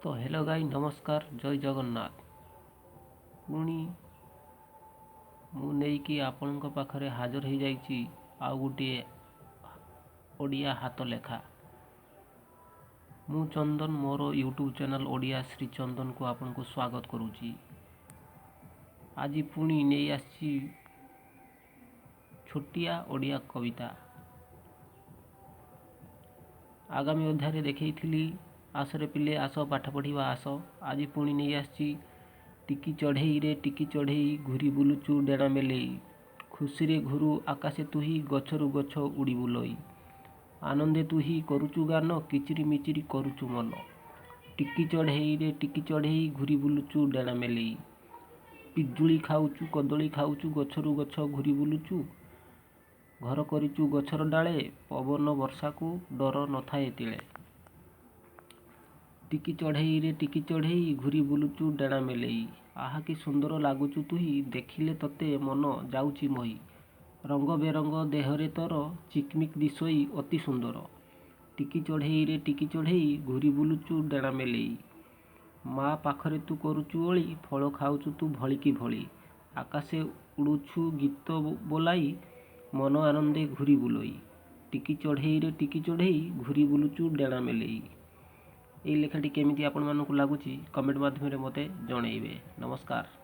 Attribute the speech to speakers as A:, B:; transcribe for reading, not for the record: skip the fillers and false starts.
A: ତ hello guys, ନମସ୍କାର, ଜୟ ଜଗନ୍ନାଥ। ପୁଣି ମୁଁ ନେଇକି ଆପଣଙ୍କ ପାଖରେ ହାଜର ହେଇଯାଇଛି ଆଉ ଗୋଟିଏ ଓଡ଼ିଆ ହାତ ଲେଖା। ମୁଁ ଚନ୍ଦନ, ମୋର ୟୁଟ୍ୟୁବ୍ ଚ୍ୟାନେଲ୍ ଓଡ଼ିଆ ଶ୍ରୀ ଚନ୍ଦନକୁ ଆପଣଙ୍କୁ ସ୍ୱାଗତ କରୁଛି। ଆଜି ପୁଣି ନେଇ ଆସିଛି ଛୋଟିଆ ଓଡ଼ିଆ କବିତା। ଆଗାମୀ ଅଧ୍ୟାୟରେ ଦେଖେଇଥିଲି ଆସରେ ପିଲେ ଆସ, ପାଠ ପଢ଼ିବା ଆସ। ଆଜି ପୁଣି ନେଇ ଆସିଛି ଟିକି ଚଢ଼େଇରେ ଟିକି ଚଢ଼େଇ, ଘୁରି ବୁଲୁଚୁ ଡେଣା ମେଲେଇ। ଖୁସିରେ ଘୁରୁ ଆକାଶେ ତୁହି, ଗଛରୁ ଗଛ ଉଡ଼ି ବୁଲଇ। ଆନନ୍ଦେ ତୁହି କରୁଚୁ ଗାନ, କିଚିରି ମିଚିରି କରୁଚୁ ମନ। ଟିକି ଚଢ଼େଇରେ ଟିକି ଚଢ଼େଇ, ଘୁରି ବୁଲୁଚୁ ଡେଣା ମେଲେଇ। ପିଜୁଳି ଖାଉଚୁ, କଦଳୀ ଖାଉଚୁ, ଗଛରୁ ଗଛ ଘୁରି ବୁଲୁଚୁ। ଘର କରିଚୁ ଗଛର ଡାଳେ, ପବନ ବର୍ଷାକୁ ଡର ନଥାଏ ତିଳେ। ଟିକି ଚଢ଼େଇରେ ଟିକି ଚଢ଼େଇ, ଘୁରି ବୁଲୁଚୁ ଡେଣା ମେଲେଇ। ଆହା କି ସୁନ୍ଦର ଲାଗୁଚୁ ତୁହି, ଦେଖିଲେ ତୋତେ ମନ ଯାଉଛି ମୋହି। ରଙ୍ଗ ବେରଙ୍ଗ ଦେହରେ ତୋର, ଚିକମିକ ଦିଶଇ ଅତି ସୁନ୍ଦର। ଟିକି ଚଢ଼େଇରେ ଟିକି ଚଢ଼େଇ, ଘୁରି ବୁଲୁଚୁ ଡେଣା ମେଲେଇ। ମା ପାଖରେ ତୁ କରୁଚୁ ଅଳି, ଫଳ ଖାଉଚୁ ତୁ ଭଳିକି ଭଳି। ଆକାଶେ ଉଡ଼ୁଛୁ ଗୀତ ବୋଲାଇ, ମନ ଆନନ୍ଦେ ଘୁରି ବୁଲଇ। ଟିକି ଚଢ଼େଇରେ ଟିକି ଚଢ଼େଇ, ଘୁରି ବୁଲୁଚୁ ଡେଣା ମେଲେଇ। ଏଇ ଲେଖାଟି କେମିତି ଆପଣମାନଙ୍କୁ ଲାଗୁଛି, କମେଣ୍ଟ ମାଧ୍ୟମରେ ମୋତେ ଜଣେଇବେ। ନମସ୍କାର।